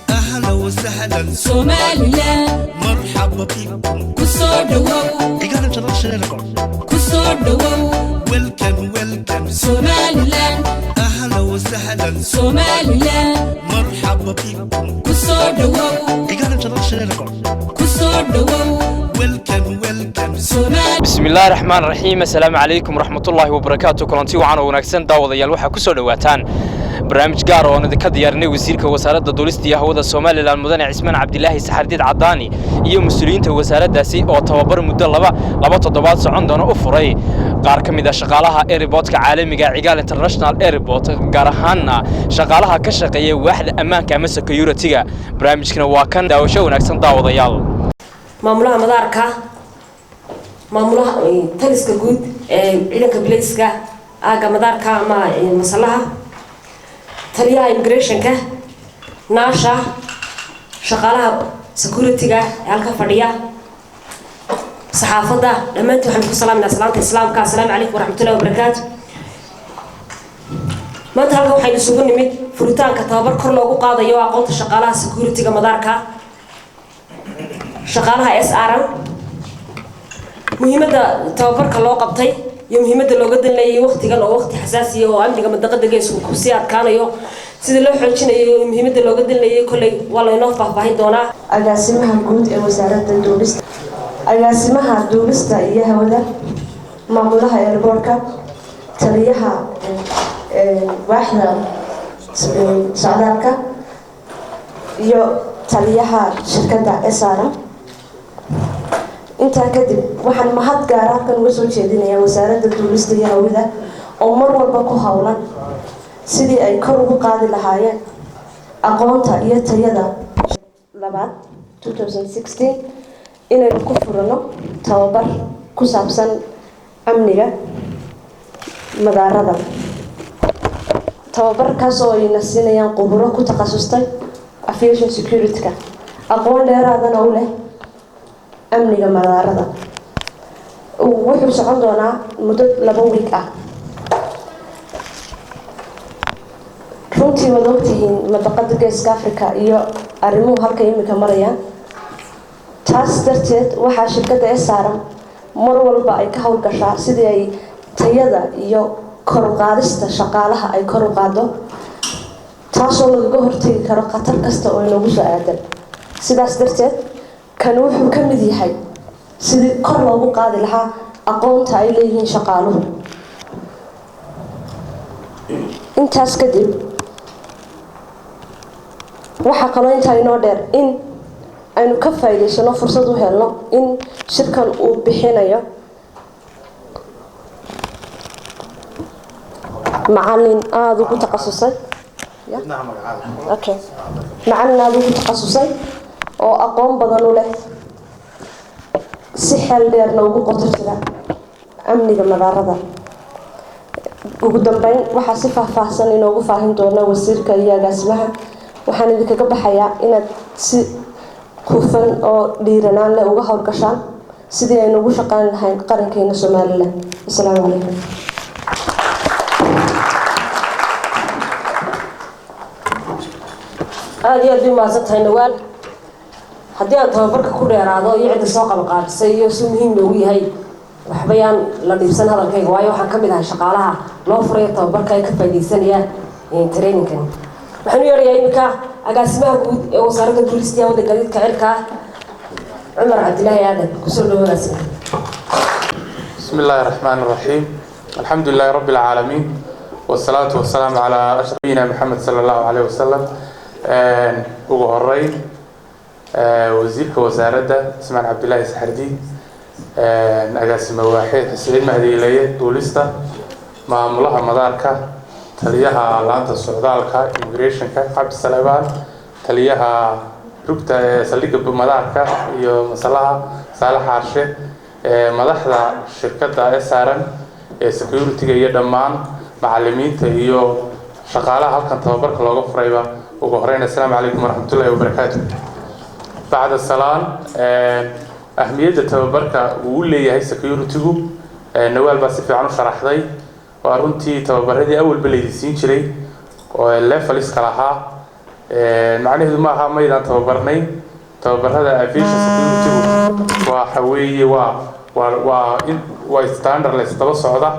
أهلا وسهلا. Somaliland. مرحبا بكم. Kusoo dhawow. Cigaal International Record. Kusoo dhawow. Welcome, welcome. Somaliland. أهلا وسهلا. Somaliland. مرحبا بكم. Kusoo dhawow. Cigaal International Record. Kusoo dhawow. Welcome, welcome. Somaliland. Bismillaahi raxmaan raxiim, assalaamu calaykum waraxmatullaahi wabarakaatu. Kulanti wacan oo wanaagsan, daawadayaal. Waxaa ku soo dhowaataan barnaamij gaar oo aan idinka diyaarinay wasiirka wasaaradda duulista iyo hawada Somaliland, mudane Cismaan Cabdilaahi Saxardiid Cadaani, iyo mas-uuliyiinta wasaaraddaasi oo tababar muddo laba toddobaad socon doona u furay qaar ka mid ah shaqaalaha airportka caalamiga Cigaal International Airport, gaar ahaanna shaqaalaha ka shaqeeya waaxda ammaanka ama security-ga. Barnaamijkana waa kan. Daawasho wanaagsan, daawadayaal. Maamulaha madaarka, maamulaha taliska guud ee ciidanka bilayska aagga madaarka ama masalaha, taliyaha immigrationka, naasha, shaqaalaha security-ga ee halka fadhiya, saxaafadda, dhammaantiin waxaan ku salaaminaa salaamta islaamka: asalaamu calaykum waraxmatullahi wabarakaatu. Maanta halkan waxaynu isugu nimid furitaanka tababar kor loogu qaadayo aqoonta shaqaalaha security-ga madaarka, shaqaalaha SRM. Muhiimadda tababarka loo qabtay iyo muhiimadda looga dan leeyahay waqtigan oo waqti xasaasiya oo amniga mandaqada geesku kusii adkaanayo sida loo xoojinayo iyo muhiimadda looga dan leeyahay, kolley waa laynoo faahfaahin doonaa. Agaasimaha guud ee wasaaradda duulista, agaasimaha duulista iyo hawada, maamulaha airportka, taliyaha waaxda socdaalka iyo taliyaha shirkadda SRM. Intaa kadib, waxaan mahad gaara halkan uga soo jeedinayaa wasaaradda duulista iyo hawada oo mar walba ku howlan sidii ay kor ugu qaadi lahaayeen aqoonta iyo tayada. Labaad 2016 inaynu ku furano tababar ku saabsan amniga madaarada, tababarkaas oo ayna siinayaan khuburo ku takhasustay aviation security-ka, aqoon dheeraadana u leh amniga madaarada. Wuxuu socon doonaa muddo 2 week ah. Runtii waad ogtihiin mandaqada Geeska Africa iyo arrimuhu halka imika marayaan. Taas darteed waxaa shirkadda SRM mar walba ay ka howlgashaa sidii ay tayada iyo kor u qaadista shaqaalaha ay kor u qaado, taasoo lagaga hortegi karo khatar kasta oo inoogu soo aadan. Sidaas darteed kan wuxuu ka mid yahay sidii kor loogu qaadi lahaa aqoonta ay leeyihiin shaqaaluhu. Intaas kadib, waxaa kaloo intaa inoo dheer in aynu ka faa'iidaysano, fursad u helno in shirkan uu bixinayo macalin aada ugu takhasusay, okay, macalin aada ugu takhasusay oo aqoon badan u leh, si xeel dheerna ugu qoto jira amniga madaarada. Ugu dambeyn, waxaa si faahfaahsan inoogu faahin doona wasiirka iyo agaasimaha. Waxaan idinkaga baxayaa inaad si hufan oo dhiiranaan leh uga howlgashaan sidii aynu ugu shaqeyn lahayn qarankeena Somaliland. Asalaamu calaykum. Aada iyo aad bay umahadsan tahay, Nawaal. Haddii aan tababarka ku dheeraado iyo cidda soo qabaqaabisay iyo si muhiim loogu yahay, waxba yaan la dhiibsan hadalkayga, waayo waxaan ka mid ahay shaqaalaha loo furayo tababarka ay ka faaidaysanayaan trainingkan. Waxaan u yeedhayaa iminka agaasimaha guud ee wasaaradda duulista iyo hawada gaadiidka cirka, Cumar Cabdilaahi Aadan. Kusoo dhawo, agaasima. بسم الله الرحمن الرحيم، الحمد لله رب العالمين، والصلاة والسلام على أشرف نبينا محمد صلى الله عليه وسلم. Ugu horeyn, wasiirka wasaaradda Ismaan Cabdilaahi Saxardiid, agaasime waaxeed Xuseen Mahdiilaye duulista, maamulaha madaarka, taliyaha laanta socdaalka immigrationka Cabdi Salebaan, taliyaha rugta ee saldhigga madaarka iyo masalaha Saalax Xaarshe, madaxda shirkadda SRM ee security-ga iyo dhammaan macalimiinta iyo Shaqaalaha halkan tababarka looga furayba, ugu horeyn, assalaamu calaykum waraxmatullaahi wabarakaatu. Bacda salaan, ahmiyadda tababarka uu u leeyahay security-gu Nawaal baa si fiican u sharaxday. Waa runtii tababaradii awalba laydin siin jiray oo levels-ka lahaa. Macnaheedu ma aha maydaan tababarnay. Tababarada aviation security-gu waxa weeye waa in waa standard la isdaba socda.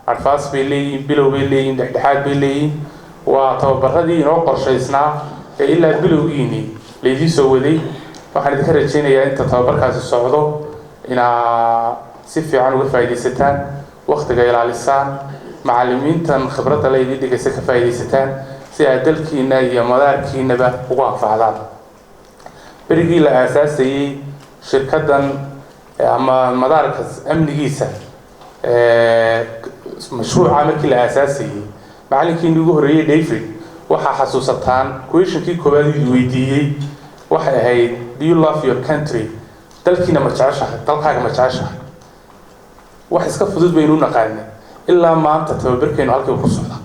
Advance bay leeyihiin, bilow bay leeyihiin, dhexdhexaad bay leeyihiin. Waa tababaradii inoo qorshaysnaa ee ilaa bilowgiini laydiin soo waday. Waxaan idinka rajaynayaa inta tababarkaasi socdo inaa si fiican uga faa'iidaysataan, wakhtiga ilaalisaan, macallimiintan khibradda la idiin dhigaysa ka faa'iidaysataan, si aad dalkiina iyo madaarkiinaba ugu anfacdaan. Berigii la aasaasayey shirkaddan ama madaarka amnigiisa, mashruuca markii la aasaasayey, macallinkiini ugu horreeyey David, waxaa xasuusataan questionkii koowaad uu weydiiyey waxay ahayd, "Do you love your country?" Dalkiina ma jeceshahay? Dalkaaga ma jeceshahay? Wax iska fudud baynu u naqaanay. Ilaa maanta tababarkeenu halkii ku socda.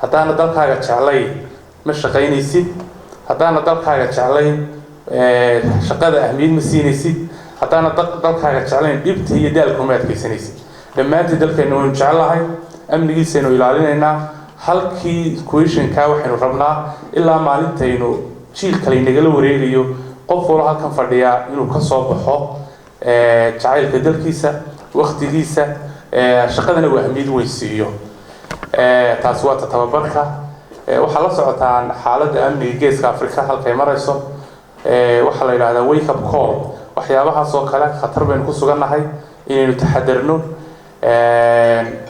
Haddaana dalkaaga jeclay, ma shaqaynaysid. Haddaana dalkaaga jeclayn, shaqada ahmiyad ma siinaysid. Haddaana dalkaaga jeclayn, dhibta iyo daalka uma adkaysanaysid. Dhammaantiin dalkeenna waynu jecelahay, amnigiisaynu ilaalinaynaa. Halkii questionkaa waxaynu rabnaa ilaa maalintaynu jiil kale inagala wareegayo, qof walba halkan fadhiyaa inuu ka soo baxo jacaylka dalkiisa, waktigiisa, shaqadana uu ahmiyad weyn siiyo. Taasi waa ta tababarka. Waxaa la socotaan xaaladda amniga Geeska Afrika halkay marayso. Waxaa la yidhahdaa wake up call. Waxyaabahaas oo kale khatar baynu ku sugannahay inaynu taxadarno,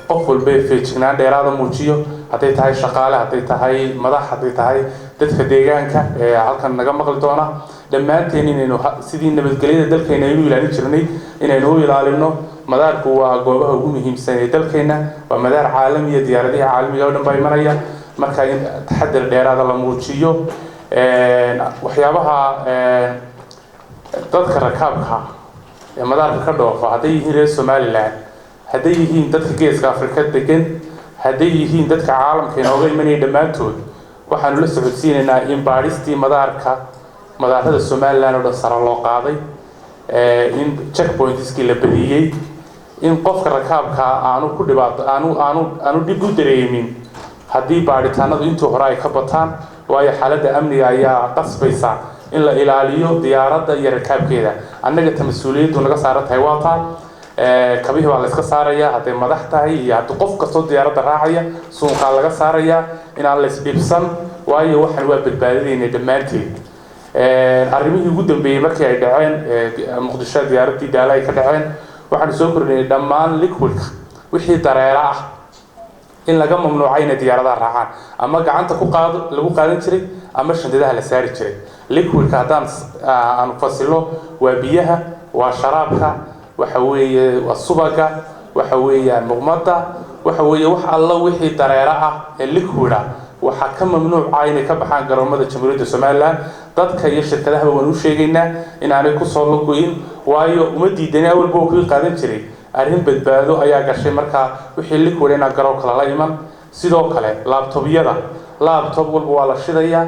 qof walba feejignaan dheeraada muujiyo, hadday tahay shaqaale, hadday tahay madax, hadday tahay dadka deegaanka ee halkan naga maqli doona. Dhammaanteen inaynu sidii nabadgelyada dalkeena aynu ilaalin jirnay inaynu u ilaalino. Madaarku waa goobaha ugu muhiimsan ee dalkeena, waa madaar caalamiya, diyaaradihii caalamiga oo dhan baa imanaya. Marka in taxadar dheeraada la muujiyo. Waxyaabaha dadka rakaabka ee madaarka ka dhoofa, hadday yihiin reer Somaliland, hadday yihiin dadka Geeska Afrika degan, hadday yihiin dadka caalamka inooga imanaya, dhammaantood waxaanu la socodsiinaynaa in baadhistii madaarka, madaarada Somaliland oo dhan sare loo qaaday, in checkpointskii la badiyey, in qofka rakaabka aanu ku dhibaato aanu dhib u dareemin haddii baadhitaanadu intii hore ay ka bataan, waayo xaaladda amniga ayaa qasbaysa in la ilaaliyo diyaaradda iyo rakaabkeeda. Annaga ta mas-uuliyaddu naga saaran tahay waa taa. Kabihii baa la iska saaraya hadday madax tahay iyo haddii qof kastoo diyaaradda raacaya suunqaa laga saaraya, inaan la isdhibsan, waayo waxan waa badbaadadeyna dhammaanteed. Arrimihii ugu dambeeyey markii ay dhaceen Muqdisho, diyaaraddii Daala ay ka dhaceen, waxaanu soo kordhinay dhammaan liquidka, wixii dareera ah, in laga mamnuucay inay diyaaradaha raacaan, ama gacanta ku qaado lagu qaadan jiray ama shandadaha la saari jiray. Liquidka haddaan aanu fasilo, waa biyaha, waa sharaabka, waxa weeye waa subaga, waxa weeyaan muqmada, waxa weeye wax alla wixii dareera ah ee liquid ah waxaa ka mamnuuca inay ka baxaan garoomada Jamhuuriyadda Somaliland. Dadka iyo shirkadahaba waan u sheegaynaa inaanay kusoo lugoyn, waayo uma diidani, awalba waa kuwii qaadan jiray, arrin badbaado ayaa gashay. Markaa wixii liquid inaan garoonka lala iman. Sidoo kale laptopyada, laptop walba waa la shidayaa.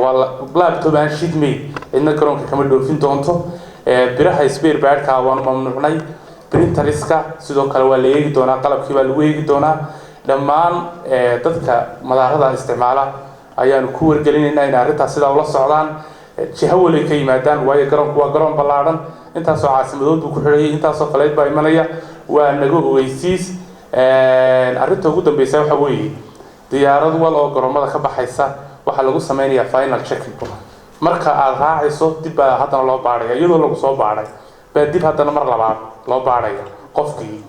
Waa laptop aan shidmayn cidna garoonka kama dhoofin doonto. Biraha spare part-ka waanu mamnuucnay. Printerska sidoo kale waa la eegi doonaa, qalabkii baa lagu eegi doonaa. Dhammaan dadka madaarada isticmaala ayaanu ku wargelinaynaa in arrintaas sidaa ula socdaan, jiho walay ka yimaadaan, waayo garoonku waa garoon ballaadhan, intaasoo caasimadood buu ku xidhayay, intaasoo flight baa imanaya. Waa naga ogeysiis. Arrinta ugu dambeysa waxa weeye diyaarad wal oo garoomada ka baxaysa waxaa lagu sameynayaa final checking. Marka aad raacayso dib baa haddana loo baadhaya, iyadoo lagu soo baadhay baa dib haddana mar labaad loo baadhaya. Qofkii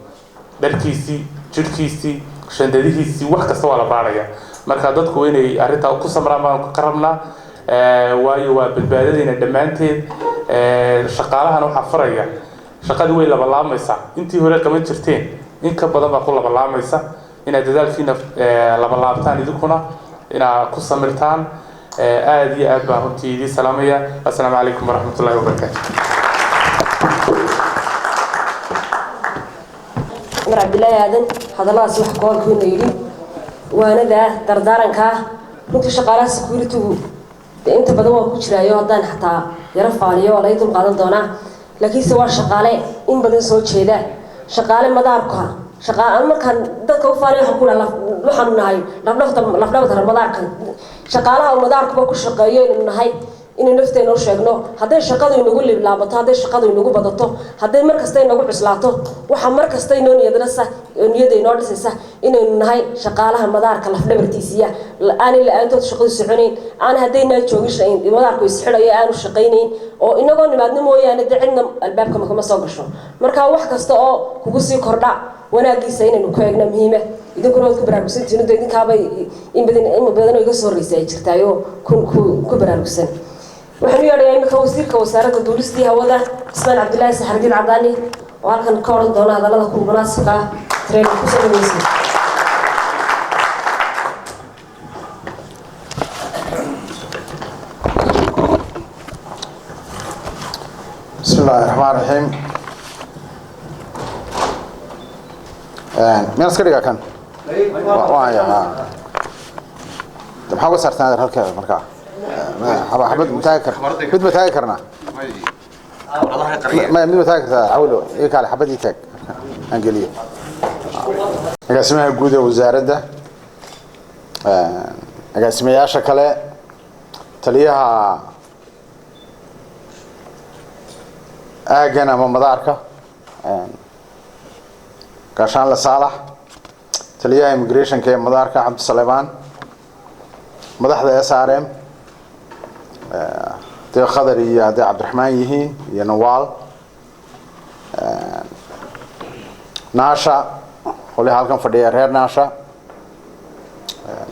dharkiisii, jidhkiisii, shandadihiisii, wax kasta waa la baadhaya. Marka dadku inay arrintaa ku samraan baan ka rabnaa, waayo waa badbaadadeyna dhammaanteed. Shaqaalahana waxaa faraya, shaqadii way labalaamaysaa, intii hore qaban jirteen in ka badan baa ku labalaamaysa, inaad dadaalkiina labalaabtaan, idinkuna inaad ku samirtaan. Aada iyo aad baan runtii idiin salaamaya. Assalaamu calaykum waraxmatullahi wabarakaatu. Cumar Cabdilaahi Aadan hadalladaas wax koolkiina yidhi. Waanada dardaarankaa runtii shaqaalaha security-gu dee inta badan waa ku jiraayo, haddaan xataa yaro faaniyo waa laga dul qaadan doonaa, laakiinse waa shaqaale in badan soo jeeda, shaqaale madaarka shaqaale. Markaan dadka u faaniyo waxaan ku dhaha waxaanu nahay lafdhabta, lafdhabarta madaarka, shaqaalaha uu madaarkuba ku shaqeeyo inaynu nahay, inay nafteena u sheegno. Hadday shaqadu inagu liblaabato, hadday shaqadu inagu badato, hadday mar kasta inagu cuslaato, waxaa mar kasta inoo niyadnasa, niyada inoo dhisaysa inaynu nahay shaqaalaha madaarka lafdhabartiisiya, aanay la-aantood shaqadu soconayn, aan haddaynaa joogin madaarku isxidhayo, aanu shaqaynayn oo inagoo nimaadno mooyaane dee cidna albaabka makama soo gasho. Marka wax kasta oo kugu sii kordha wanaagiisa inaynu ku eegno muhiima. Idinkuna waad ku baraarugsantihiin, idinkaabay in badan oo iga soo horreysay ay jirtaayoo ku baraarugsan. Waxaan u yeedhayaa imika wasiirka wasaaradda duulistii hawada, Cismaan Cabdilaahi Saxardiin Cadaani, oo halkan ka odhan doona hadallada ku munaasibka ah training kusoo dhaweysay. بسم الله الرحمن الرحيم. Miyaan iska dhigaa kan? Waa ya maxaa uga saartaan halka markaa? Xabad ma taagi kar, mid ma taagi karnaa? Maya, mid ma taagi kartaa? Cawlo iyo kaale xabad ii taag aan geliyo. Agaasimaha guud ee wasaaradda, agaasimayaasha kale, taliyaha aagan ama madaarka Gaashaanle Saalax, taliyaha immigrationka ee madaarka Cabdisalemaan, madaxda SRM hadday Khadar iyo hadday Cabdiraxmaan yihiin iyo Nawaal, Naasha, qolyaha halkan fadhiya reer Naasha,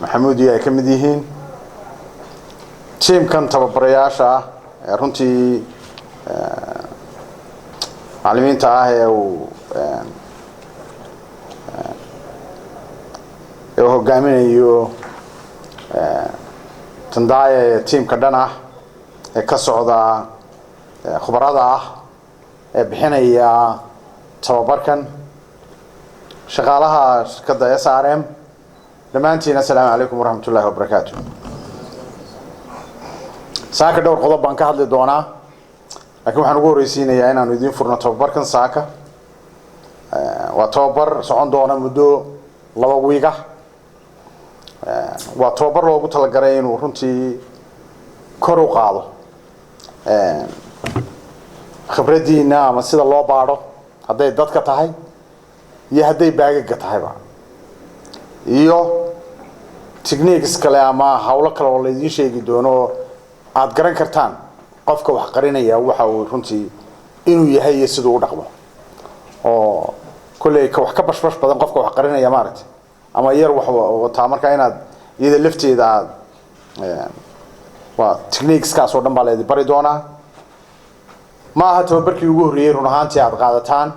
Maxamuud iyo ay ka mid yihiin, tiimkan tababarayaasha ah ee runtii macallimiinta ah ee uu hogaaminayo Tandaaya ee tiimka dhan ah ee ka socda khubarada ah ee bixinaya tababarkan, shaqaalaha shirkadda SRM dhammaantiin, assalaamu calaykum waraxmat ullahi wabarakaatu. Saaka dhowr qodob baan ka hadli doonaa, laakiin waxaan ugu horreysiinayaa inaanu idiin furno tababarkan saaka. Waa tababar socon doona muddo 2 wiig ah. Waa tababar loogu talagalay inuu runtii kor u qaado khibraddiina ama sida loo baadho, hadday dadka tahay iyo hadday baagaga tahayba, iyo techniques kale ama hawlo kale oo laydiin sheegi doono oo aada garan kartaan qofka wax qarinaya waxa uu runtii inuu yahay iyo siduu u dhaqmo, oo kolley ka wax ka bashbash badan qofka wax qarinaya maaragtay ama yar wax wataa. Marka inaad iyada lafteeda aad waa techniqueskaas oo dhan baa laydin bari doonaa. Ma aha tababarkii ugu horreeyey run ahaantii aada qaadataan,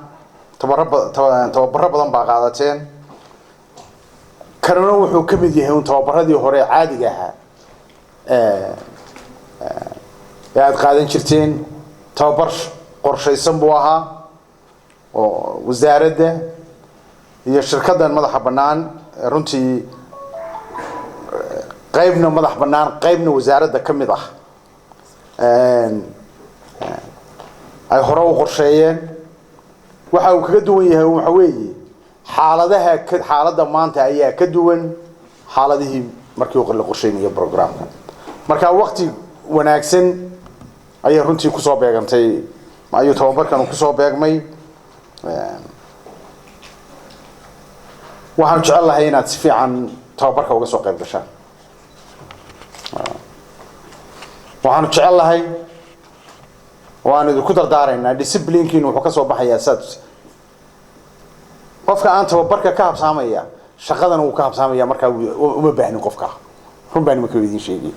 tababaro badan baa qaadateen. Kanuna wuxuu ka mid yahay un tababaradii hore caadiga ahaa ee aada qaadan jirteen. Tababar qorshaysan buu ahaa oo wasaaradda iyo shirkaddan madaxa bannaan runtii qaybna madax bannaan qaybna wasaaradda ka mid ah ay hore u qorsheeyeen. Waxa uu kaga duwan yahay waxa weeye xaaladaha xaaladda maanta ayaa ka duwan xaaladihii markii la qorsheynayo programka. Marka waqti wanaagsan ayay runtii kusoo beegantay, ayuu tababarkan kusoo beegmay. Waxaan jecel lahay inaad si fiican tababarka uga soo qayb gashaan. Waxaanu jecel lahay waan idinku dardaaraynaa disciplinekiinu wuxuu ka soo baxayaa saad qofka aan tababarka ka habsaamaya shaqadana wuu ka habsaamaya. Markaa uma baahnin qofka, run baan imika idiin sheegay.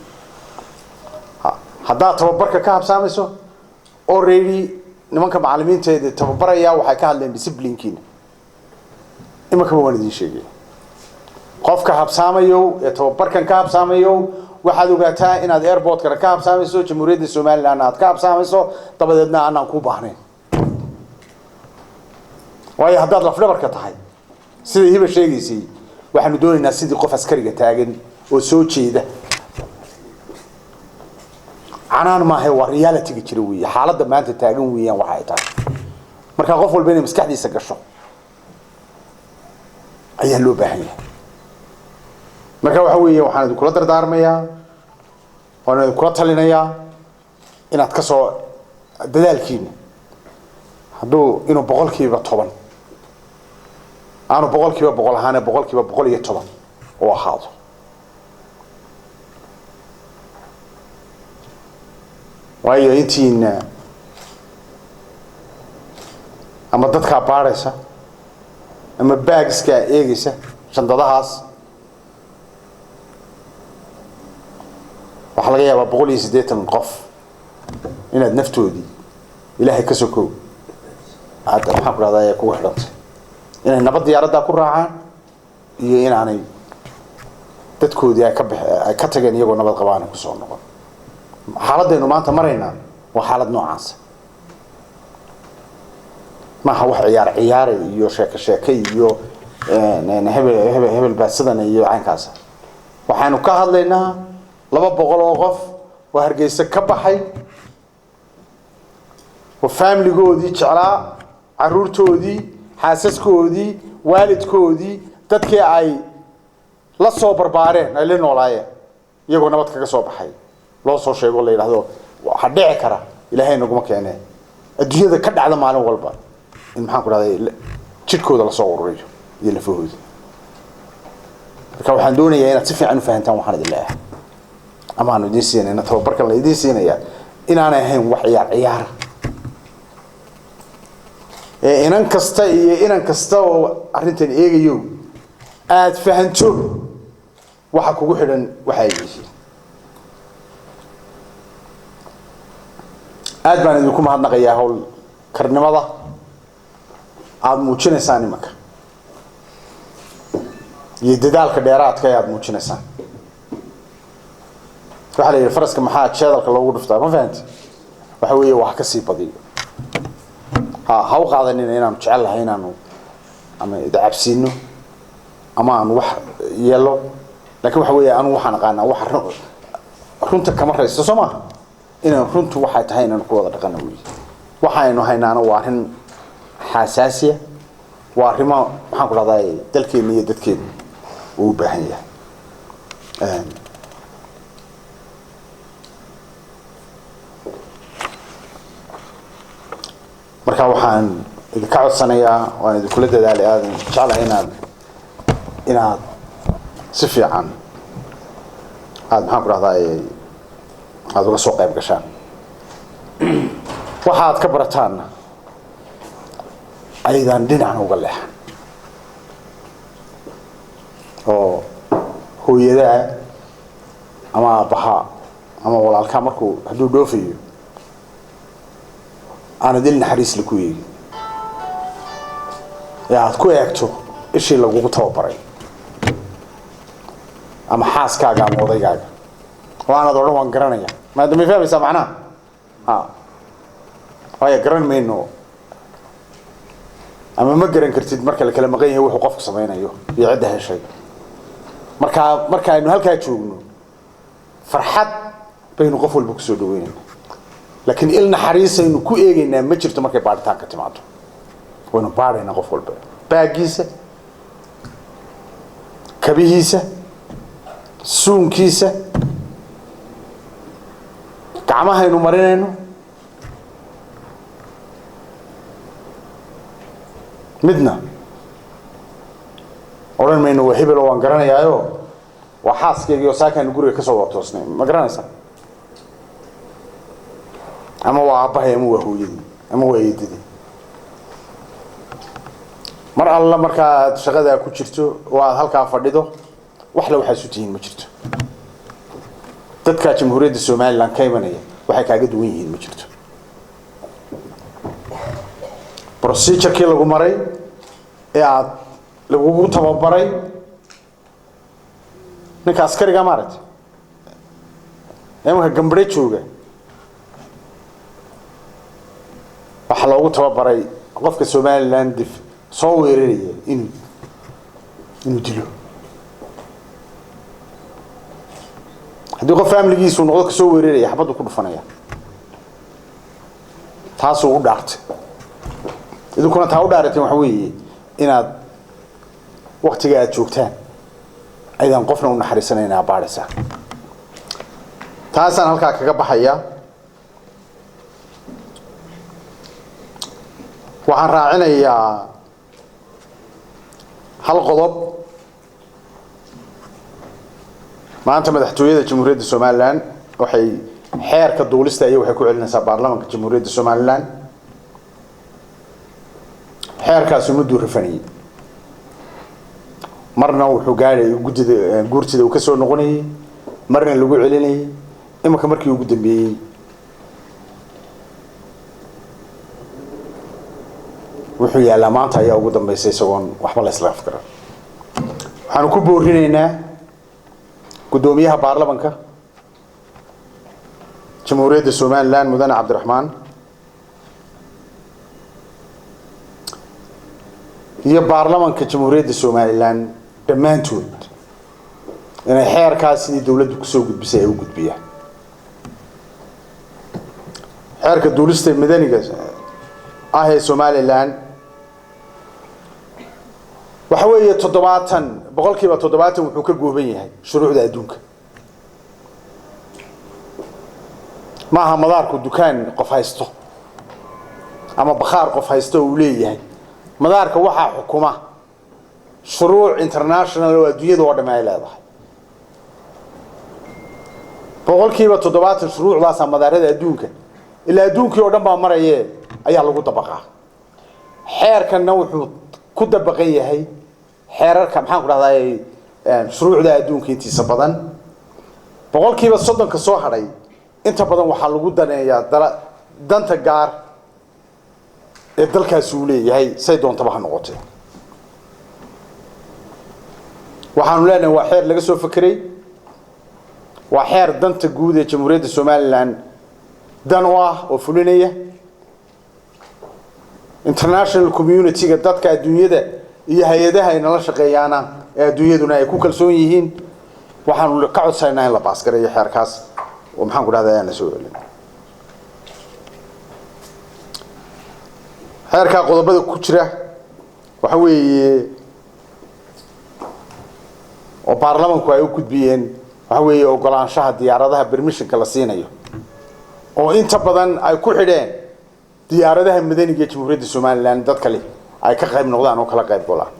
Haddaad tababarka ka habsaamayso, already nimanka macallimiinteeda tababaraya waxay ka hadleen disciplinekiina. Iminkaba waan idiin sheegay, qofka habsaamayo ee tababarkan ka habsaamayo, waxaad ogaataa inaad airportkana ka habsaamayso, Jamhuuriyadda Somalilandna aad ka habsaamayso, dabadeedna aanaan kuu baahnayn. Waayo haddaad lafdhabarka tahay sida Hiba sheegaysay, Waxaanu doonaynaa sidii qof askariga taagan oo soo jeeda. Canaan maaha, waa reality-ga jira weeye, xaaladda maanta taagan weeyaan waxa ay tahay. Marka qof walba inay maskaxdiisa gasho ayaa loo baahan yahay. Marka waxa weeye, waxaan idinkula dardaarmayaa, waan idinkula talinayaa inaad ka soo dadaalkiina hadduu inuu 10% aanu 100% ahaane 110% uu ahaado. Waayo intiina ama dadkaa baadhaysa ama baagiskaa eegaysa shandadahaas, waxaa laga yaabaa 180 qof inaad naftoodii Ilaahay ka sokow aad, maxaan ku dhahdaa, kugu xidhantay inay nabad diyaaraddaa ku raacaan iyo inaanay dadkoodii ay ka bax ay ka tageen iyagoo nabad qabaan kusoo noqon. Xaaladaynu maanta maraynaa waa xaalad noocaasa. Maaha wax ciyaar ciyaare iyo sheeke sheeke iyo hebel hebel hebel baa sidan iyo caynkaasa. Waxaanu ka hadlaynaa 200 oo qof oo Hargeysa ka baxay oo faamiligoodii jeclaa, caruurtoodii, xaasaskoodii, waalidkoodii, dadkii ay la soo barbaareen, ay la noolaayeen, iyagoo nabad kaga soo baxay loo soo sheego, la yidhaahdo waxaa dhici kara, Ilaahay naguma keene, adduunyada ka dhacda maalin walba, in, maxaan ku dhahday, jidhkooda lasoo ururiyo iyo lafahooda. Marka waxaan doonayaa inaad si fiican u fahantaan waxaan idin leeyahay ama aanu idiin siinayna tababarkan la idiin siinayaa inaanay ahayn wax ciyaar ciyaara, ee inan kasta iyo inan kasta oo arrintan eegayo aad fahanto waxa kugu xidhan waxa ay yihiin. Aad baan idinku mahadnaqayaa hawl karnimada aada muujinaysaan imanka iyo dadaalka dheeraadka ee aada muujinaysaan. Waxaa la yidhi faraska maxaa jeedalka loogu dhuftaa? Ma fahanti? Waxa weeye wax ka sii badiyo. Ha u qaadanina inaanu jecel lahay inaanu ama idacabsiino ama aanu wax yeelo, laakiin waxa weeye anu waxaan aqaanaa waxa runta kama raysto, soo maaha? Inaan runtu waxay tahay inaanu ku wada dhaqano weeye. Waxaynu haynaana waa arrin xasaasiya, waa arrimo, maxaan ku dhahdaa, dalkeena iyo dadkeena uu u baahan yahay. Marka waxaan idinka codsanayaa, waan idinkula dadaalay, aadan jeclahay inaad si fiican aada, maxaan ku dhahdaa, aada uga soo qayb gashaan, waxa aad ka barataanna aydan dhinacna uga leexan, oo hooyadaa ama aabbaha ama walaalkaa markuu hadduu dhoofayo aanad il naxariisla ku eegin ee aad ku eegto ishii lagugu tababaray, ama xaaskaaga ama odaygaaga, oo aanad odhan waan garanaya. Maada may fahmaysaa macnaha? Ha, waayo garan mayno ama ma garan kartid marka la kala maqan yahay wuxuu qofku samaynayo iyo cidda heshay. Markaa markaaynu halkaa joogno farxad baynu qof walba kusoo dhaweynayna, laakiin il naxariisaynu ku eegaynaa ma jirto. Markay baadhitaanka timaado waynu baadhaynaa qof walba baagiisa, kabihiisa, suunkiisa, gacmahaynu marinayno. Midna odhan mayno waa hebel oo waan garanayaayo, waa xaaskaygii oo saakaanu guriga kasoo wada toosnay, ma garanaysaa, ama waa aabbahay ama waa hooyadii ama waa eedadii. Mar alla markaad shaqadaa ku jirto oo aad halkaa fadhido, wax la waxaa isu tihiin ma jirto. Dadka Jamhuuriyadda Somaliland ka imanaya waxay kaaga duwan yihiin ma jirto. Procedure-kii lagu maray ee aad lagugu tababaray, ninka askariga maaragtay imanka gambare jooga, waxaa loogu tababaray qofka Somaliland dif soo weeraraya inuu dilo. Haddii qof familigiisu noqdo kasoo weeraraya, xabaddu ku dhufanaya. Taasuu u dhaartay, idinkuna taa u dhaarateen. Waxa weeye inaad waktiga aad joogtaan aydan qofna u naxariisanayn, aa baadhaysaa. Taasaan halkaa kaga baxaya. Waxaan raacinayaa hal qodob. Maanta madaxtooyada Jamhuuriyadda Somaliland waxay xeerka duulista iyo waxay ku celinaysaa baarlamaanka Jamhuuriyadda Somaliland. Xeerkaasi mudduu rafanayay, marna wuxuu gaadhay guddida guurtida uu ka soo noqonayay, marna lagu celinayay. Iminka markii ugu dambeeyey wuxuu yaallaa maanta ayaa ugu dambeysay isagoon waxba la isla afgaran. Waxaanu ku boorinaynaa guddoomiyaha baarlamanka Jamhuuriyadda Somaliland, mudane Cabdiraxmaan, iyo baarlamanka Jamhuuriyadda Somaliland dhammaantood inay xeerkaas sidii dowladdu kusoo gudbisay ay u gudbiyaan. Xeerka duulista madaniga ah ee Somaliland waxa weeye 70% wuxuu ka gooban yahay shuruucda adduunka. Maaha madaarku dukaan qof haysto ama bakhaar qof haysto uu leeyahay. Madaarka waxaa xukuma shuruuc international oo adduunyada oo dham ay leedahay. 70% shuruucdaasaa madaarada adduunka, ilaa adduunkii oo dhan baa maraye, ayaa lagu dabaqaa. Xeerkanna wuxuu ku dabaqan yahay xeerarka, maxaan ku dhahdaa, shuruucda adduunka intiisa badan. 30%-ka soo hadhay inta badan waxaa lagu daneeyaa danta gaar ee dalkaasi uu leeyahay, say doontaba ha noqotee. Waxaanu leenahay waa xeer laga soo fekeray, waa xeer danta guud ee Jamhuuriyadda Somaliland dan u ah oo fulinaya international community-ga, dadka adduunyada iyo hay-adaha ay nala shaqeeyaana ee adduunyaduna ay ku kalsoon yihiin. Waxaanu ka codsaynaa in la baasgareeyo xeerkaas oo, maxaan ku dhahdaa, aan la soo celin. Xeerkaa qodobada ku jira waxa weeye oo baarlamanku ay u gudbiyeen waxa weeye ogolaanshaha diyaaradaha, permissionka la siinayo, oo inta badan ay ku xidheen diyaaradaha madaniga ee Jamhuuriyadda Somaliland dad kale ay ka qayb noqdaan oo kala qayb golaan.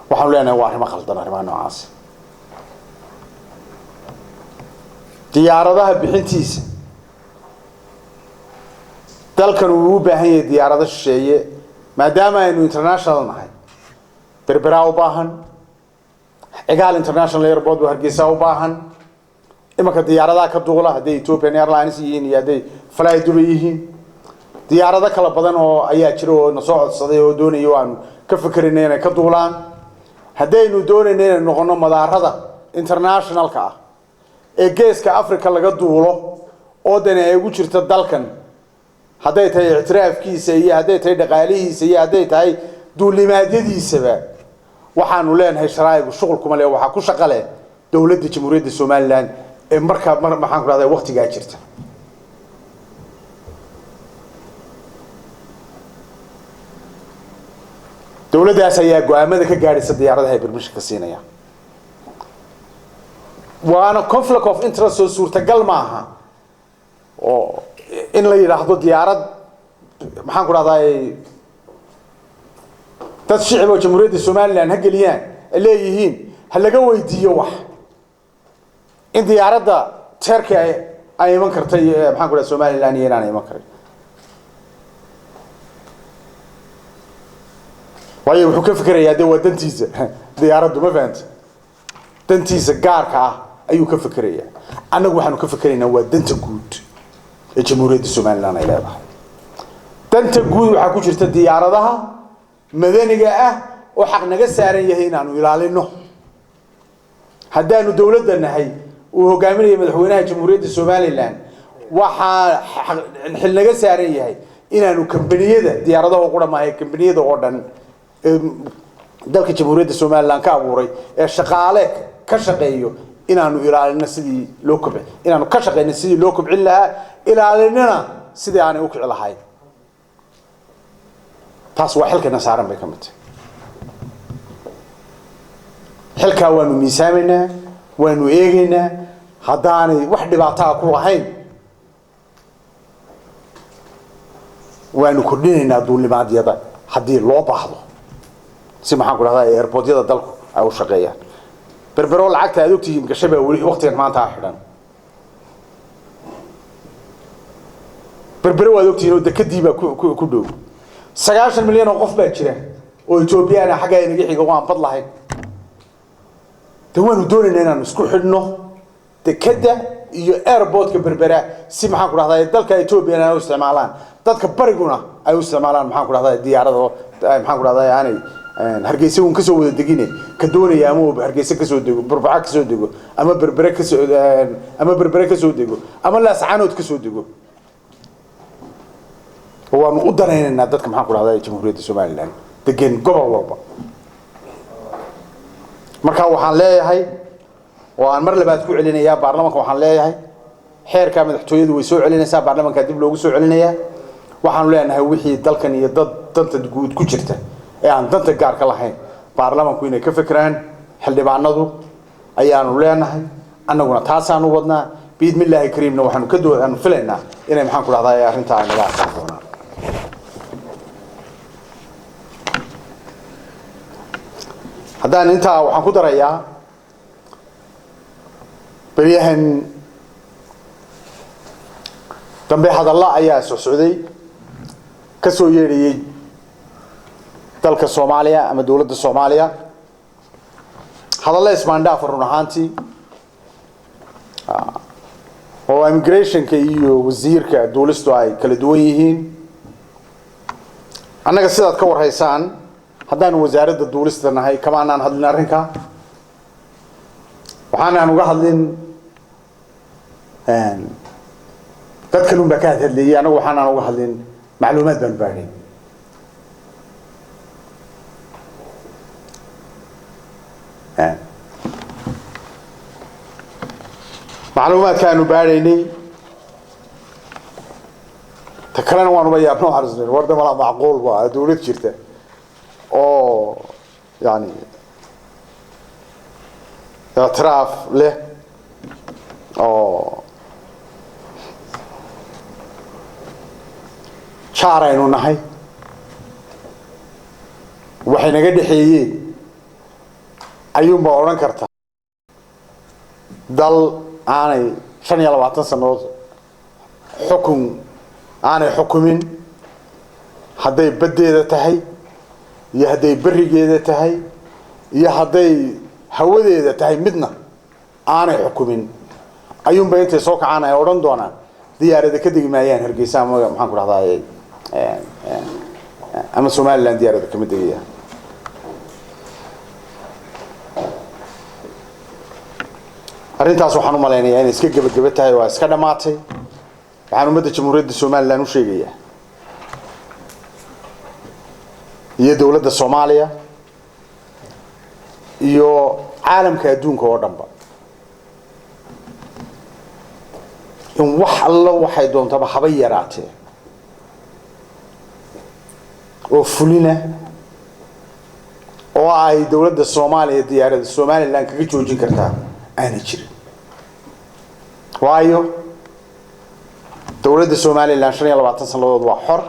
Waxaanu leenahay waa arrimo khaldan arrimaha noocaasi. Diyaaradaha bixintiisa, dalkan uu u baahan yahay diyaarado shisheeye maadaama aynu international nahay. Berberaa u baahan, Cigaal International Airport oo Hargeysa u baahan. Imanka diyaaradaha ka duula, hadday Ethiopian Airlines yihiin iyo hadday Fly Dubai yihiin, diyaarado kala badan oo ayaa jira oo na soo codsaday oo doonaya oo aanu ka fikerinay inay ka duulaan. Haddaynu doonayno inaynu noqono madaarada internationalka ah ee geeska Africa laga duulo oo dani ay ugu jirto dalkan, hadday tahay ictiraafkiisa iyo hadday tahay dhaqaalihiisa iyo hadday tahay duulimaadyadiisaba, waxaanu leenahay sharaa'igu shuqul kuma leh. Waxaa ku shaqo leh dowladda Jamhuuriyadda Somaliland ee markaa mar, maxaan ku dhahdaa, waqtigaa jirta. Dowladdaas ayaa go-aamada ka gaadhaysa diyaaradaha ay permission ka siinaya, waana conflict of interest oo suurtagal maaha oo in la yidhaahdo diyaarad, maxaan ku dhahdaa, dad shicib oo Jamhuuriyadda Somaliland ha geliyaan ay leeyihiin, ha laga weydiiyo wax in diyaaradda Turkey ay iman kartay, maxaan ku dhaha, Somaliland iyo inaan iman karin. Waayo wuxuu ka fikerayaa dee waa dantiisa diyaaraddu, ma fahanti? Dantiisa gaarka ah ayuu ka fikerayaa. Annagu waxaanu ka fikeraynaa waa danta guud ee Jamhuuriyadda Somaliland ay leedahay. Danta guud waxaa ku jirta diyaaradaha madaniga ah oo xaq naga saaran yahay inaanu ilaalino haddaanu dowladda nahay uu hogaaminaya madaxweynaha Jamhuuriyadda Somaliland. Waxaa xil naga saaran yahay inaanu kambaniyada diyaaradaha oo qura maaha, kambaniyada oo dhan ee dalka Jamhuuriyadda Somaliland ka abuuray ee shaqaale ka shaqeeyo Inaanu ilaalino sidii loo kobcin, inaanu ka shaqeyno sidii loo kobcin lahaa, ilaalinana sidii aanay u kici lahayn. Taas waa xilkana saaran bay ka mid tahay. Xilkaa waanu miisaamaynaa, waanu eegaynaa. Haddaanay wax dhibaataa ku lahayn, waanu kordhinaynaa duulimaadyada haddii loo baahdo, si maxaan ku dhahdaa airportyada dalku ay u shaqeeyaan. Berbero lacagta aad ogtihiin gashay baa weli waqtigan maanta ah xidhan. Berbere waad ogtihiin oo dekadii baa ku dhow. 90 milyan oo qof baa jira oo Etoobiyaan xaggaa inaga xiga oo aan bad lahayn. De waanu doonaynaa inaanu isku xidhno dekadda iyo airportka Berbera, si maxaan ku dhahdaa dalka Etoobiyana ay u isticmaalaan, dadka bariguna ay u isticmaalaan, maxaan ku dhahdaa, diyaarada, maxaan ku dhahdaa, aanay Hargeysa uun kasoo wada degine. Ka doonaya ama uu Hargeysa kasoo dego, Burbaca kasoo dego, ama Berbere kasoo, ama Berbere kasoo dego, ama Laascaanood kasoo dego. Waanu u danaynaynaa dadka, maxaan ku dhahdaa, Jamhuuriyadda Somaliland degan gobol walba. Marka waxaan leeyahay oo aan mar labaad ku celinayaa baarlamanka, waxaan leeyahay xeerka madaxtooyadu way soo celinaysaa, baarlamanka dib loogu soo celinayaa. Waxaanu leenahay wixii dalkan iyo dad danta guud ku jirta ee aan danta gaarka lahayn, baarlamanku inay ka fekeraan xildhibaanadu ayaanu leenahay. Annaguna taasaanu wadnaa. Biidmi illaahi kariimna waxaanu ka doo aanu filaynaa inay, maxaan ku dhahdaa, arrintaa ay naga aqbali doonaan. Haddaan intaa waxaan ku darayaa, beryahan dambe hadalla ayaa socsocday ka soo yeedhayay dalka Soomaaliya ama dowladda Soomaaliya, hadalla ismaandhaafa run ahaantii, oo immigrationka iyo wasiirka duulistu ay kala duwan yihiin. Annaga sidaad ka warhaysaan, haddaanu wasaaradda duulista nahay, kama anaan hadlin arrinka. Waxaanaan uga hadlin, dad kalun baa ka hadhadleeyey. Annagu waxaanaan uga hadlin, macluumaad baanu baadhay. Macluumaadkaanu baadhaynay. Ta kalena waanuba yaabno, waxaan war de malaa macquul ba dawlad jirta oo yani ictiraaf leh oo jaar aynu nahay, waxay naga dhexeeyeen ayuunbaa odhan karta dal aanay 25 sannadood xukun aanay xukumin, hadday baddeeda tahay iyo hadday berrigeeda tahay iyo hadday hawadeeda tahay midna aanay xukumin, ayuunba intay soo kacaan ay odhan doonaan diyaarada ka degi maayaan Hargeysa ama, maxaan ku dhahdaa, ama Somaliland diyaarada kama degayaan. Arrintaas waxaan u malaynayaa inay iska gebageba tahay, waa iska dhammaatay. Waxaan ummadda Jamhuuriyadda Somaliland u sheegayaa iyo dowladda Soomaaliya iyo caalamka adduunka oo dhanba in wax allo waxay doontaba haba yaraatee oo fulina oo ay dowladda Soomaaliya diyaaradda Somaliland kaga joojin kartaa aanay jirin. Waayo, dowladda Somaliland 25 sannadood waa xor,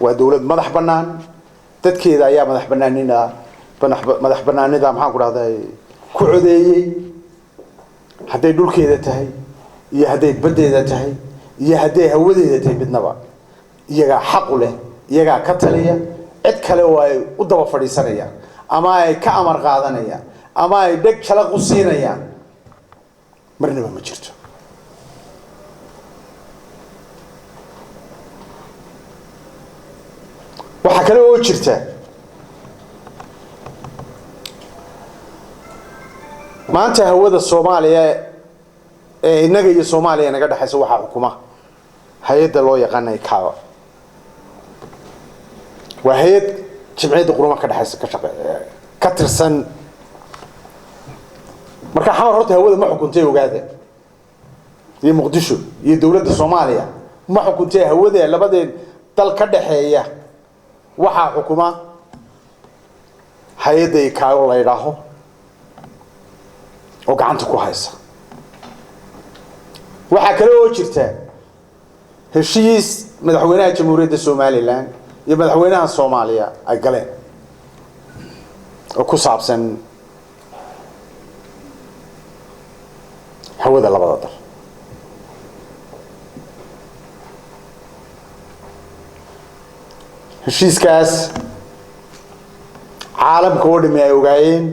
waa dowlad madax bannaan. Dadkeeda ayaa madax bannaanina madax bannaanida, maxaan ku dhahday, ku codeeyey. Hadday dhulkeeda tahay iyo hadday baddeeda tahay iyo hadday hawadeeda tahay midnaba iyagaa xaq u leh, iyagaa ka taliya. Cid kale oo ay u daba fadhiisanayaan ama ay ka amar qaadanayaan ama ay dheg jalaq u siinayaan marnaba ma jirto. Waxaa kale oo jirta, maanta hawada Soomaaliya ee innaga iyo Soomaaliya naga dhexaysa waxaa xukuma hay-adda loo yaqaana ICAO. Waa hay-ad jimciyadda qurumaha ka dhexaysa ka shaqe ka tirsan. Marka Xamar horta hawada ma xukuntay, ogaada, iyo Muqdisho iyo dowladda Soomaaliya ma xukuntay hawada labadeen dal ka dhaxeeya. Waxaa xukuma hay-adda ICAO la yidhaaho oo gacanta ku haysa. Waxaa kale oo jirta heshiis madaxweynaha Jamhuuriyadda Somaliland iyo madaxweynaha Soomaaliya ay galeen oo ku saabsan hawada labada dal. Heshiiskaas caalamka oo dhami ay ogaayeen,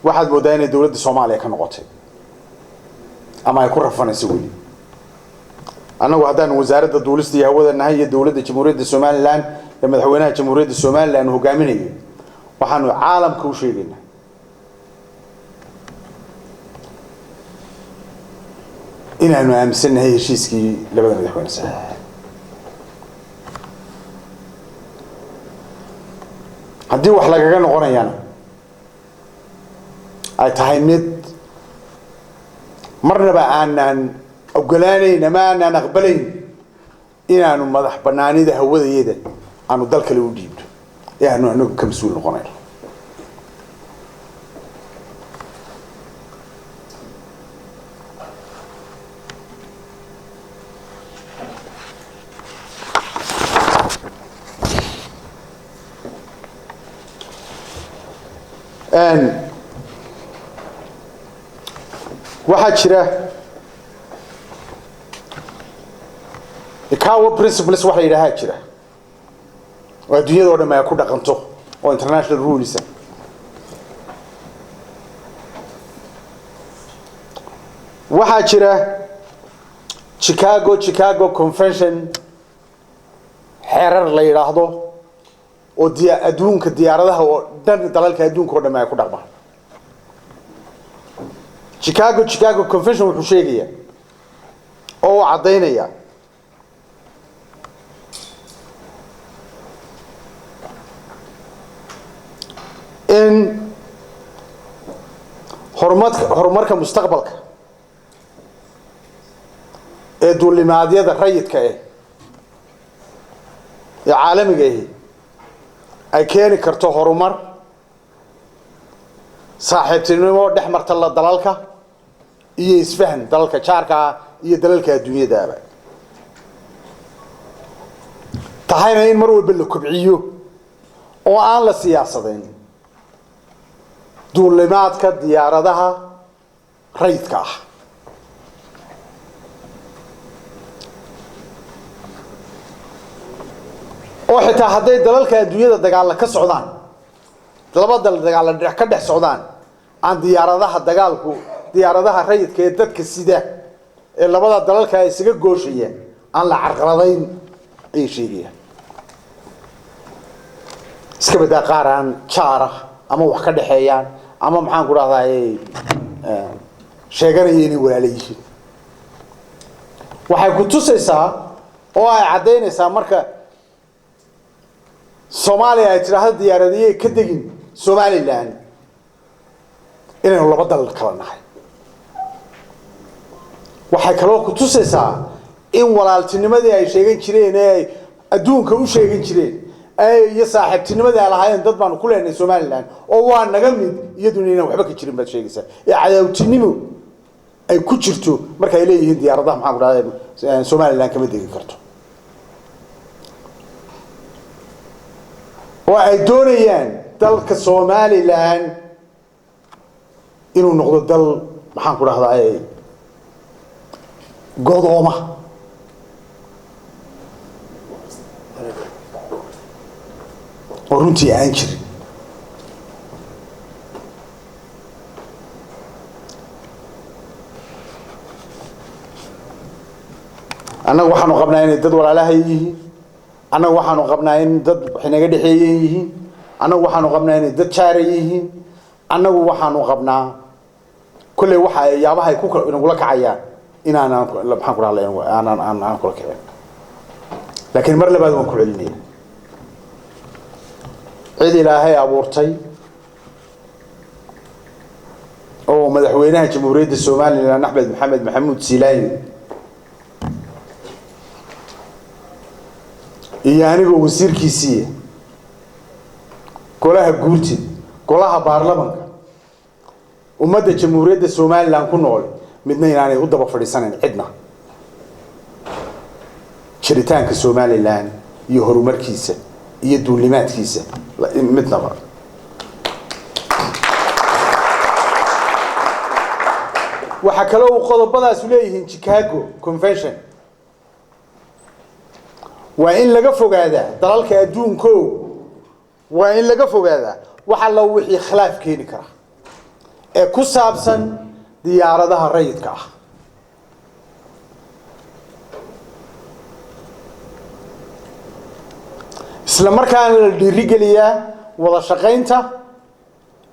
waxaad mooddaa inay dowladda Soomaaliya ka noqotay ama ay ku rafanayso weli. Annagu haddaanu Wasaaradda Duulista iyo Hawada nahay iyo dowladda Jamhuuriyadda Somaliland ee madaxweynaha Jamhuuriyadda Somaliland uu hogaaminayo, waxaanu caalamka u sheegaynaa inaanu aaminsannahay heshiiskii labada madaxweyne saxiixay. Haddii wax lagaga noqonayana ay tahay mid marnaba aanaan ogolaanayn ama aanaan aqbalayn inaanu madax banaanida hawadayada aanu dal kale u dhiibno ee aanu anagu ka mas-uul noqonayno. Waxaa jira ICAO principles wax la yidhaahaa jira oo adduunyada oo dhan ay ku dhaqanto oo international rules ah. Waxaa jira Chicago Convention xeerar la yidhaahdo oo adduunka diyaaradaha oo dhan, dalalka adduunka oo dhan ay ku dhaqmaan. Chicago Convention wuxuu sheegayaa oo uu caddaynaya in horumarka mustaqbalka ee duulimaadyada rayidka ah ee caalamiga ahi ay keeni karto horumar, saaxiibtinimo dhex marta la dalalka iyo isfahan dalalka jaarka ah iyo dalalka adduunyadaaba, tahayna in mar walba la kobciyo oo aan la siyaasadayn duulimaadka diyaaradaha rayidka ah. Oo xitaa hadday dalalka adduunyada dagaalla ka socdaan, laba dal dagaalla ka dhex socdaan, aan diyaaradaha dagaalku, diyaaradaha rayidka ee dadka sida ee labada dalalka isaga gooshaya aan la carqaladayn ayay sheegayaan. Iska badaa qaar aan jaar ah ama wax ka dhexeeyaan ama maxaan ku dhahdaa sheeganaya inay walaala yihiin. Waxay ku tusaysaa oo ay caddaynaysaa marka Soomaaliya ay tidhaahdo diyaaradiyey ka degin Somaliland inaynu laba dal kala nahay. Waxay kaloo ku tusaysaa in walaaltinimadii ay sheegan jireen ee ay adduunka u sheegan jireen iyo saaxiibtinimadii ay lahaayeen dad baanu ku leenahay Somaliland oo waa naga mid, iyaduna inaan waxba ka jirin baad sheegaysaa ee cadaawtinimo ay ku jirto marka ay leeyihiin diyaaradaha maxaan ku dhahdaa Somaliland kama degi karto, oo ay doonayaan dalka Somaliland inuu noqdo dal maxaan ku dhahdaa godooma oo runtii aan jirin. Annagu waxaanu qabnaa inay dad walaalahay yihiin, annagu waxaanu qabnaa in dad wax inaga dhexeeyeen yihiin, annagu waxaanu qabnaa inay dad jaaray yihiin. Annagu waxaanu qabnaa kolley waxa ay yaabaha ay ku inagula kacayaan inaanaan maxaan ku dhahaa aanaan aan aan kula kicin. Laakiin mar labaad waan ku celinaya, cid Ilaahay abuurtay Oo madaxweynaha Jamhuuriyadda Somaliland Axmed Maxamed Maxamuud Siilaanyo iyo anigoo wasiirkiisiiya, golaha guurtida, golaha baarlamanka, ummadda Jamhuuriyadda Somaliland ku nool midna inaanay u daba fadhiisanayn cidna jiritaanka Somaliland iyo horumarkiisa iyo duulimaadkiisa midnaba. Waxaa kaloo uu qodobadaasu leeyihiin Chicago Convention: waa in laga fogaadaa dalalka adduunko, waa in laga fogaadaa wax alla wixii khilaaf keeni kara ee ku saabsan diyaaradaha rayidka ah. Isla markaana la dhiirigeliyaa wada shaqaynta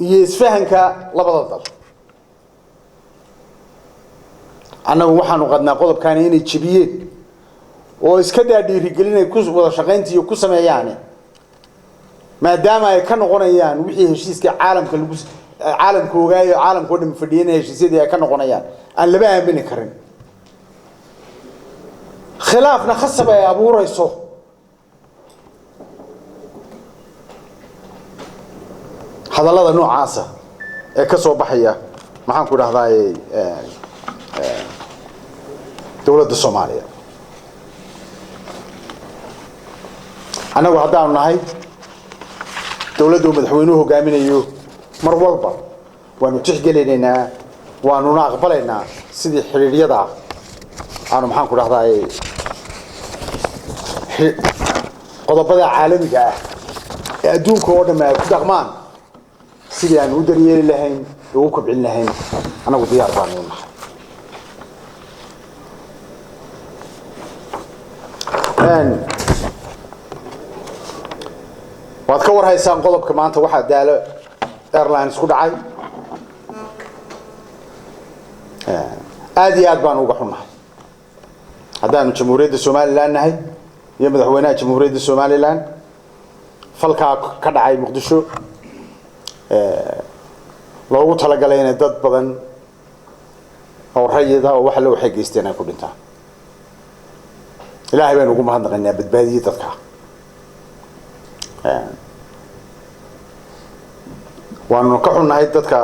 iyo isfahanka labada dal. Annagu waxaanu qadnaa qodobkaani inay jebiyeen oo iska daa dhiirigelinay ku wada shaqaynta iyo ku sameeyaane, maadaama ay ka noqonayaan wixii heshiiska caalamka lagu caalamka ogaayo, caalamka oo dhan fadhiyeen, heshiisyadii ay ka noqonayaan aan laba aamini karin, khilaafna khasab ay abuurayso. Hadallada noocaasa ee ka soo baxaya, maxaan ku dhahdaay, dowladda Soomaaliya, annagu haddaanu nahay dowladda uu madaxweynuhu hogaaminayo, mar walba waanu tixgelinaynaa, waanuna aqbalaynaa sidii xidhiidhyada aanu, maxaan ku dhahdaay, qodobada caalamiga ah ee adduunka oo dham ay ku dhaqmaan sidii aanu u daryeeli lahayn oo u kobcin lahayn, annagu diyaar baanu u nahay. Waad ka warhaysaan qodobka maanta waxaa Daalo Airlines ku dhacay. Aad iyo aad baan uga xunnahay haddaanu Jamhuuriyadda Somaliland nahay iyo madaxweynaha Jamhuuriyadda Somaliland falkaa ka dhacay Muqdisho loogu talagalay inay dad badan oo rayida oo waxa waxay geysteen ay ku dhintaan. Ilaahay baynu ugu mahadnaqaynaa badbaadiyey dadka. Waanu ka xunnahay dadka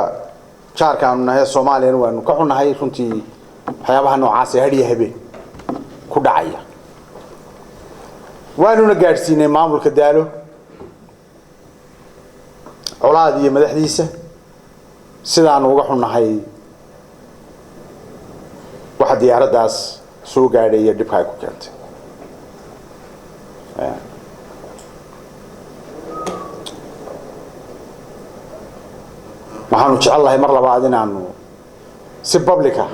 jaarka aanu nahay Soomaaliyana, waanu ka xunnahay runtii waxyaabaha noocaas ee hadhiya habeen ku dhacaya. Waanuna gaadhsiinay maamulka Daalo Colaad iyo madaxdiisa sidaanu uga xunnahay waxa diyaaraddaas soo gaadhay iyo dhibka ay ku keentay. Waxaanu jecel lahay mar labaad inaanu si public ah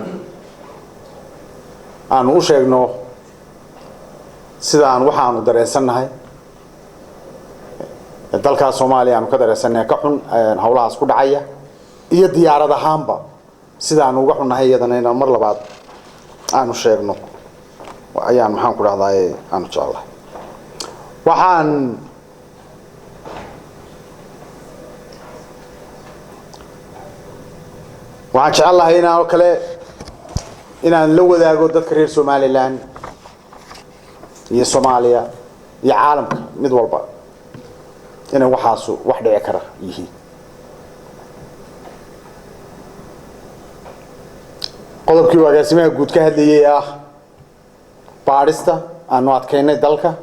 aanu u sheegno sidaan waxaanu dareensannahay dalkaas Soomaaliya aanu ka dareensannahay ka xun howlahaas ku dhacaya iyo diyaarad ahaanba sidaanu uga xunnahay, iyadana inaan mar labaad aanu sheegno ayaan, maxaan ku dhahdaay, aanu jecelahay. Waxaan jecel lahay inaan oo kale inaan la wadaago dadka reer Somaliland iyo Soomaaliya iyo caalamka mid walba inay waxaasu wax dhici kara yihiin. Qodobkii uu agaasimaha guud ka hadlayay ah baadhista aanu adkaynay dalka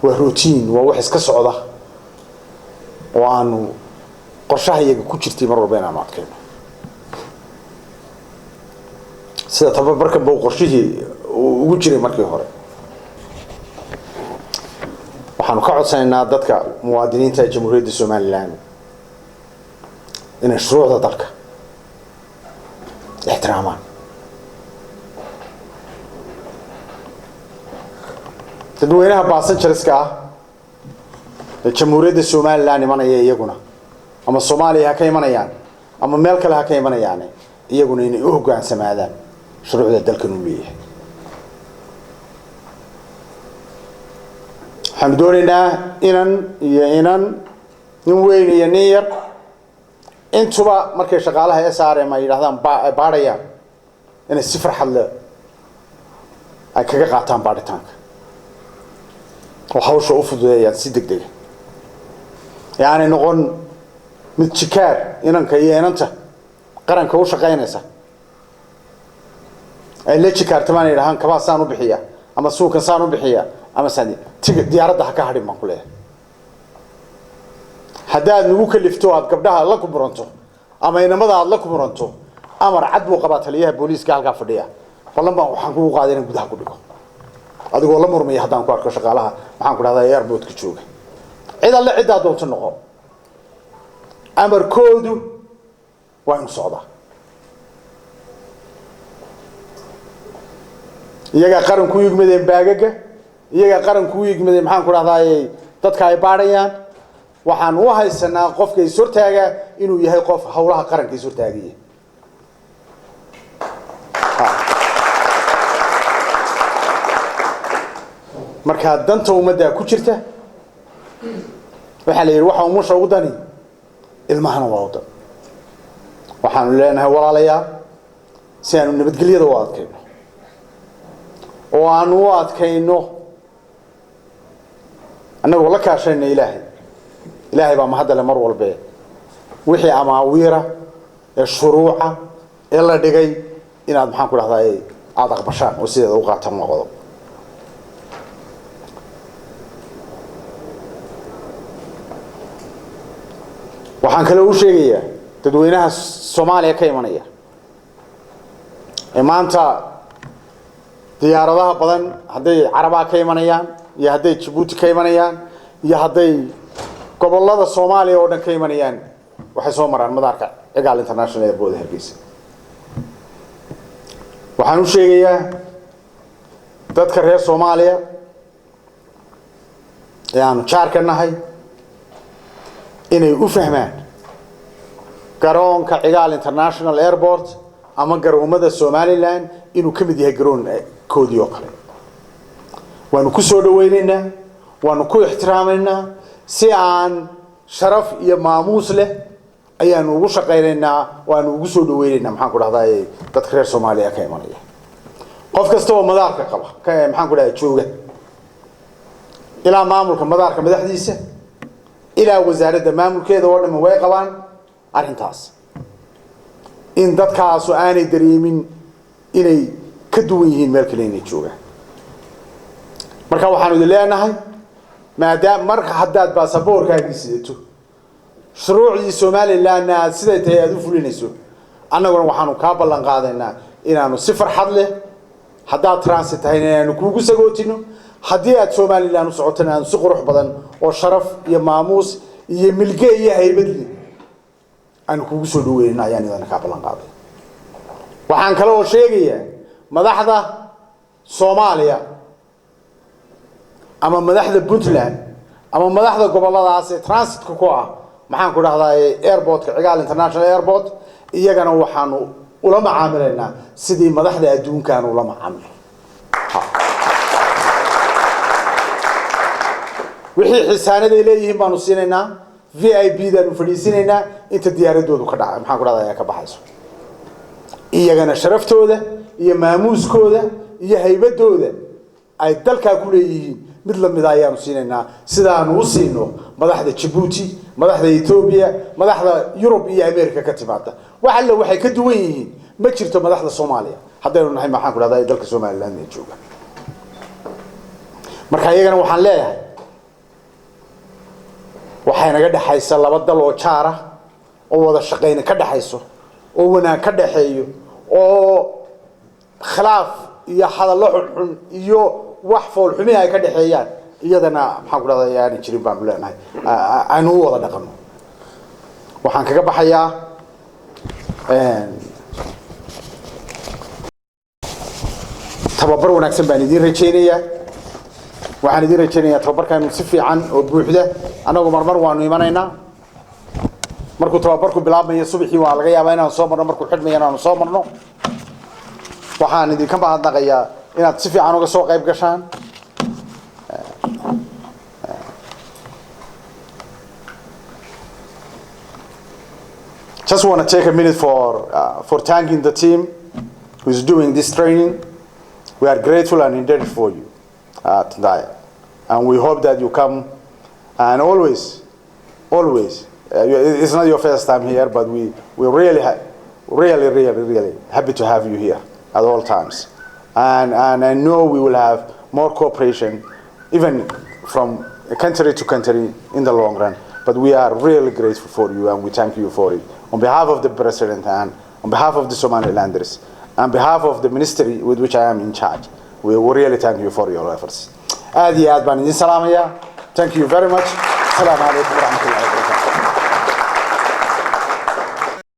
waa routine, waa wax iska socda oo aanu qorshahayaga ku jirtay mar walba inaanu adkayno, sida tababarkan buu qorshihii ugu jiray markii hore. Waxaanu ka codsanaynaa dadka muwaadiniinta ee Jamhuuriyadda Somaliland inay shuruucda dalka ixtiraamaan. Dadweynaha passengerska ah ee Jamhuuriyadda Somaliland imanaya iyaguna, ama Soomaaliya ha ka imanayaan ama meel kale ha ka imanayaan, iyaguna inay u hoggaansamaadaan shuruucda dalkan uu leeyahay. Waxaanu doonaynaa inan iyo inan, nin weyn iyo nin yar, Intuba markay shaqaalaha SRM ay yidhahdaan baadhayaan, inay si farxad leh ay kaga qaataan baadhitaanka oo hawsha u fududeeyaan si degdega, ee aanay noqon mid jikaar inanka iyo inanta qaranka u shaqaynaysa ay la jikaartamaan, yidhahaan kabaa saan u bixiya ama suukan saan u bixiya ama saan tiga diyaaradda ha ka hadhin baan ku leeyahay. Haddaad nagu kalifto aad gabdhaha la kumuranto ama inamada aad la kumuranto, amar cad buu qabaa taliyaha booliiska halkaa fadhiya. Ballan baan waxaan kugu qaaday inaan gudaha ku dhigo adigoo la murmaya haddaan ku arko shaqaalaha, maxaan ku dhahdaa, airportka jooga. Cid alle ciddaa doonto noqo, amarkoodu waa inu socdaa. Iyagaa qaran ku yigmadeen baagaga, iyagaa qaran ku yigmadeen, maxaan ku dhahdaayey, dadka ay baadhayaan. Waxaan u haysanaa qofka is hortaagaa inuu yahay qof howlaha qaranka is hortaagaya. Markaa danta ummaddaa ku jirta. Waxaa la yidhi waxa umusha ugu dani ilmahana waa u dan. Waxaanu leenahay walaalayaal, si aanu nabadgelyada u adkayno oo aanu u adkayno annagoo la kaashayna Ilaahay, Ilaahay baa mahadale mar walbe, wixii amaawiira ee shuruuca ee la dhigay inaad, maxaan ku dhahdaa, aada aqbashaan oo sideeda u qaataan waa qodob. Waxaan kaloo u sheegayaa dadweynaha Soomaaliya ka imanaya ee maanta diyaaradaha badan, hadday Carabaha ka imanayaan iyo hadday Jabuuti ka imanayaan iyo hadday gobollada Soomaaliya oo dhan ka imanayaan, waxay soo maraan madaarka Cigaal International Airport Hargeysa. Waxaan u sheegayaa dadka reer Soomaaliya ee aanu jaarka nahay inay u fahmaan garoonka Cigaal International Airport ama garoomada Somaliland inuu ka mid yahay garoonkoodii oo kale. Waanu ku soo dhaweynaynaa, waanu ku ixtiraamaynaa, si aan sharaf iyo maamuus leh ayaanu ugu shaqaynaynaa, waanu ugu soo dhaweynaynaa, maxaan ku dhahdaa, dadka reer Soomaaliya ka imanaya. Qof kasta oo madaarka qaba ka, maxaan ku dhahdaa, jooga, ilaa maamulka madaarka madaxdiisa ilaa wasaaradda maamulkeeda oo dhan way qabaan arrintaas, in dadkaasu aanay dareemin inay ka duwan yihiin meel kale inay joogaan. Marka waxaanu idin leenahay, maadaama marka haddaad baasaboorkaagii sidato, shuruucdii Somalilandna aad siday tahay aada u fulinayso, annaguna waxaanu kaa ballan qaadaynaa inaanu si farxad leh, haddaad transit tahayna inaanu kuugu sagootino, haddii aad Somaliland u socotona aanu si qurux badan oo sharaf iyo maamuus iyo milge iyo haybad leh aanu kuugu soo dhaweynayno ayaan idana kaa ballan qaaday. Waxaan kale oo sheegayaa madaxda Soomaaliya ama madaxda Puntland ama madaxda gobolladaas ee transitka ku ah, maxaan ku dhahdaa, airportka Cigaal International Airport, iyagana waxaanu ula macaamilaynaa sidii madaxda adduunkaanu ula macaamilo. Wixii xisaanaday leeyihiin baanu siinaynaa, VIP daanu fadhiisinaynaa inta diyaaradoodu ka dhaca, maxaan ku dhahdaa, ka baxayso. Iyagana sharaftooda iyo maamuuskooda iyo haybadooda ay dalkaa ku leeyihiin mid lamida ayaanu siinaynaa, sidaanu u siino madaxda Jabuuti, madaxda Etoobiya, madaxda Yurub iyo America ka timaada. Wax alle waxay ka duwan yihiin ma jirto madaxda Soomaaliya haddaynu nahay, maxaan ku dhahdaa, dalka Somaliland ee jooga. Marka iyagana waxaan leeyahay, waxay naga dhexaysa laba dal oo jaar ah oo wada shaqayna ka dhexayso oo wanaag ka dhexeeyo oo khilaaf iyo hadallo xunxun iyo wax foolxumi ay ka dhexeeyaan iyadana, maxaan ku dhahdaa, aanay jirin baanu leenahay. Aynu u wada dhaqanno. Waxaan kaga baxayaa, tababar wanaagsan baan idiin rajaynayaa. Waxaan idiin rajaynayaa tababarkaanu si fiican oo buuxda. Annagu marmar waanu imanaynaa. Markuu tababarku bilaabmayo subaxii waa laga yaabaa inaan soo marno, markuu xidhmayo inaanu soo marno. Waxaan idinka mahadnaqayaa inaad si fiican uga soo qayb gashaan. Just want to take a minute for thanking the team who is doing this training. We are grateful and indebted for you today. And we hope that you come and always, always, it's not your first time here, but we really, really, really, really happy to have you here at all times. And I know we will have more cooperation, even from country to country in the long run. But we are really grateful for you and we thank you for it. On behalf of the President and on behalf of the Somalilanders, on behalf of the ministry with which I am in charge, we will really thank you for your efforts. Aad iyo aad baan idin salaamayaa. Thank you very much. Asalaamu calaykum waraxmatullahi wabarakatuh.